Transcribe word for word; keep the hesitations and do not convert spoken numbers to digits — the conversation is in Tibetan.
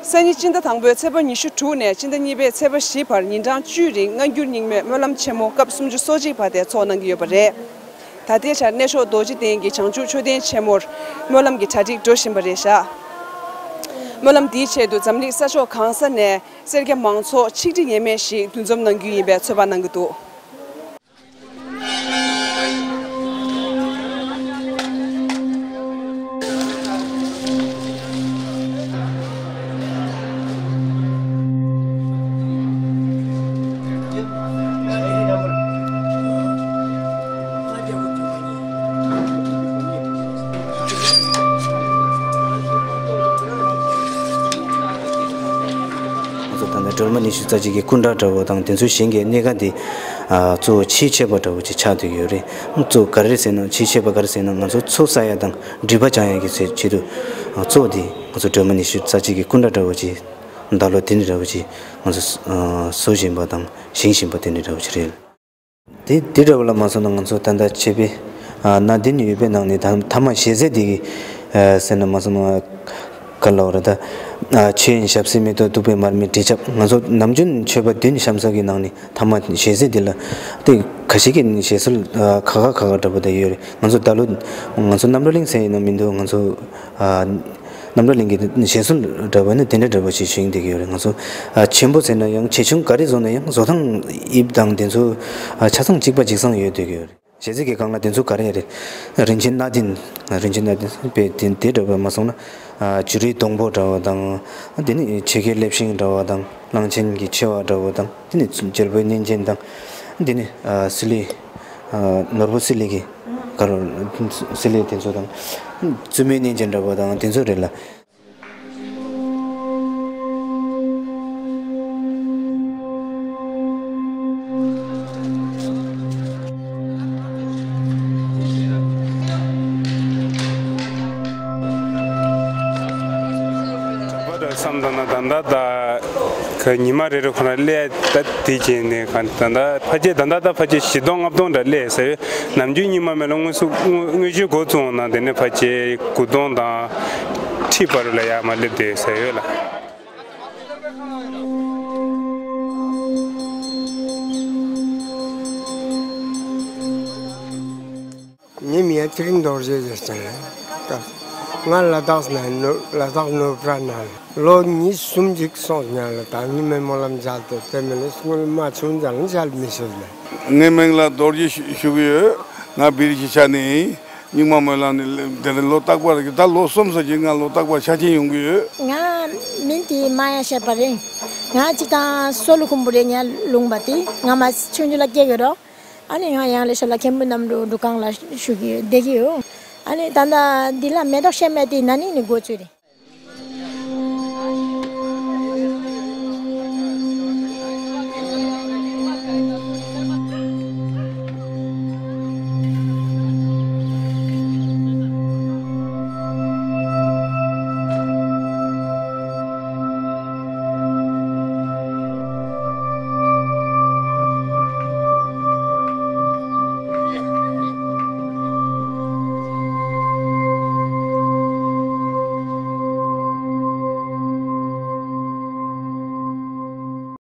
སང་ཉིན་སྤྱི་ཟླ་དང་པོའི་ཚེས་པ་ཉི་ཤུ་དྲུག་ནས་སྤྱི་ཟླ་གཉིས་པའི་ཚེས་པ་བཞི་བར་ཉིན་གྲངས་བཅུའི་རིང་སྔ་འགྱུར་རྙིང་མའི་སྨོན་ལམ་ཆེན་མོ་སྐབས་སུམ་ཅུ་སོ་གཅིག་པ་དེ་ཚོགས་གནང་གི་ཡོད་པ་རེད། ད་ལྟའི་ཆར་གནས་མཆོག་རྡོ་རྗེ་གདན་གྱི་བྱང་ཆུབ་མཆོད་རྟེན་ཆེན་མོར་སྨོན་ལམ་གྱི་གྲ་སྒྲིག་འགྲོ་བཞིན་པ་རེད་བཞག་སྨོན་ལམ་འདིའི་ཆེད་དུ་འཛམ་གླིང་ས་ཕྱོགས་གང་ས་ནས་སེར་སྐྱ་མང་ཚོགས་ཆིག་ཁྲི་ཡས་མས་ཤིག་འདུ་འཛོམས་གནང་རྒྱུ་ཡིན་པའི་ཚོད་དཔག་གནང་གི་འདུག་ང་ཚོ་ད་ལྟ་སྒྲོལ་མ་ཉི་ཤུ་རྩ་གཅིག་གི་སྐུ་འདྲ་འདྲ་བོ་དང་དེ་ཚོ་གཞན་གྱི་གནས་ཁང་དེ་ཨ་གཙོ་བོ་ཆེས་ཆེ་བ་འདྲ་བོ་ཅིག་ཆགས་བསྡད་ཡོད་རེད། གཙོ་བོ་ག་རེ་ཟེར་ན་ཆེས་ཆེ་བ་ག་རེ་ཟེར་ན་ང་ཚོ་ཚོགས་བསགས་ཡ་དང་སྒྲིབ་པ་སྦྱང་ཡ་གི་ཆེད་དུ་གཙོ་བོ་དེ་ང་ཚོ་སྒྲོལ་མ་ཉི་ཤུ་རྩ་གཅིག་གི་སྐུ་འདྲ་འདྲ་བོ་ཅིག་ད་ལོ་དེ་འདྲ་འདྲ་བོ་ཅིག་ང་ཚོ་བཟོ་བཞིན་པ་དང་བཞེངས་བཞིན་པ་དེ་འདྲ་འདྲ་བོ་ཅིག་རེད། དེ་དེ་འདྲ་བ་ལ་མ་སོང་ན་ང་ཚོ་ད་ལྟ་བྱས་པའི་ཨ་གནའ་དེང་ཡོད་པའི་ནང་ནས་ད་ཐ་མ་ཞལ་ཟས་དེ་གི་ཨ་ཟེར་ན་མ་སོང་ན་ག་ལ་བ་རེད་ད། ཨ་མཆོད་ཡོན་ཞབས་བསིལ་མེ་ཏོག་བདུག་སྤོས་མར་མེ་དྲི་ཆབ། ང་ཚོ་ནམ་རྒྱུན་མཆོད་པ་བདུན་བཤམས་ས་གི་ནང་ནས་ཐ་མ་ཞལ་ཟས་དེ་ལ་དེ་ཁ་ཤས་ཀྱི་ཞལ་གསོལ་ཨ་ཁ་ཁ་ཁ་ཁ་འདྲ་པོ་དེ་ཡོད་རེད། ང་ཚོ་ད་ལོ་ང་ཚོ་རྣམ་གྲོལ་གླིང་ཟེར་ཡིན་ན་མི་འདུག་ང་ཚོ་ཨ། རྣམ་གྲོལ་གླིང་གི་ཞལ་གསོལ་འདྲ་བོ་ནི་དེ་འདྲ་འདྲ་བོ་ཞིག་བྱུང་བསྡད་ཀྱི་ཡོད་རེད། ང་ཚོ་ཨ་ཆེན་པོ་ཟེར་ན་ཡང་ཆེ་ཆུང་ག་རེ་བཟོ་ན་ཡང་བཟོ་སྟངས་དབྱིབས་དང་དེ་ཚོ་ཨ་ཆ་ཚང་གཅིག་པ་གཅིག་ཚང་ཡོད་བསྡད་ཀྱི་ཡོད་རེད། ཞལ་ཟས་ཀྱི་སྒང་ལ་དེ་ཚོ་ག་རེ་རེད། རིན་ཆེན་སྣ་བདུན། རིན་ཆེན་སྣ་བདུན་པས་དེ་དེ་འདྲ་བ་མ་སོང་ན་ཨ་བྱུ་རུའི་སྡོང་པོ་འདྲ་བ་དང་། དེ་ནི་ཆོས་ཀྱི་ལེབ་ཤིང་འདྲ་བ་དང་། གླང་ཆེན་གྱི་མཆེ་བ་འདྲ་བོ་དང་། དེ་ནི་རྒྱལ་པོའི་གཉན་ཆེན་དང་། དེ་ནི་ཨ་སི་ལི་ཨ་ནོར་བུ་སི་ལི་གི་ག་རེ་སི་ལི་དེ་ཚོ་དང་། བཙུན་མོའི་གཉན་ཆེན་འདྲ་བོ་དང་དེ་ཚོ་རེད་ལ། བསམ་བཏང་ན་ད་ལྟ་ད་ག་ཉི་མ་རེ་རེ་ཁོ་ན་སླེབས་ད་དེ་བྱས་ནས་ག་ད་ལྟ་ཕལ་ཆེར་ད་ལྟ་ད་ཕལ་ཆེར་བཞི་སྟོང་ལྔ་སྟོང་འདྲ་སླེབས་ཟེར། ནམ་རྒྱུན་སྙིགས་མ་མེད་ལ་དངོས་སུ་དངོས་དངོས་གཞི་འགོ་བཙུགས་ན་དེ་ནས་ཕལ་ཆེར་དགུ་སྟོང་དང་ཁྲི་བར་ལ་ཡར་མར་སླེབས་བསྡད་ཟེར་ཡོད་ལ། ངའི་མིང་ཚེ་རིང་རྡོ་རྗེ་ཟེར་ཅིང་ལ། ང་ལ་དྭགས་ན་ནོ་ལ་དྭགས་ནོར་བྲག་ན་ལོ་ཉི་ཤུ་ཅིག་སོང་ཉག་ལ་ད་ཉི་མའི་སྨོན་ལམ་མཇལ་ཏེ་དེ་མིན་ལ་སྔོན་མ་ཆུང་ཙང་མཇལ་མི་ཤེས་ལ། ངའི་མིང་ལ་རྡོ་རྗེ་ཞུ་གི་ཡོད། ང་བི་རི་ཤི་ཆ་ནས་ཡིན། རྙིང་མ་སྨོན་ལམ་ནས་དེ་རིང་ལོ་རྟག་པར་ད་ལོ་གསུམ་ཙམ་ཅིག་ང་ལོ་རྟག་པར་ཆ་ཆེན་ཡོང་གི་ཡོད། ང་མིང་དེ་མ་ཡ་ཤེས་པ་རེད། ང་སྤྱིར་བཏང་སོ་ལུ་ཁུམ་བུ་རེད། ངའི་ལུང་པ་དེ་ང་མ་ཆུང་ཆུང་ལ་སྐྱེས་ཡོད་རོགས། ཨ་ནི་ང་ཡང་ལེ་ཤ་ལ་མཁན་པོ་གནམ་གྲུ་འབྲུག་སྒང་ལ་བཞུགས་ཀྱི་བསྡད་ཀྱི་ཡོད། ཨ་ནི་ད་ལྟ་འདི་ལ་མེ་ཏོག་བཤད་མེད་དེ་ན་ནིང་ནས་འགོ་བཙུགས་རེད།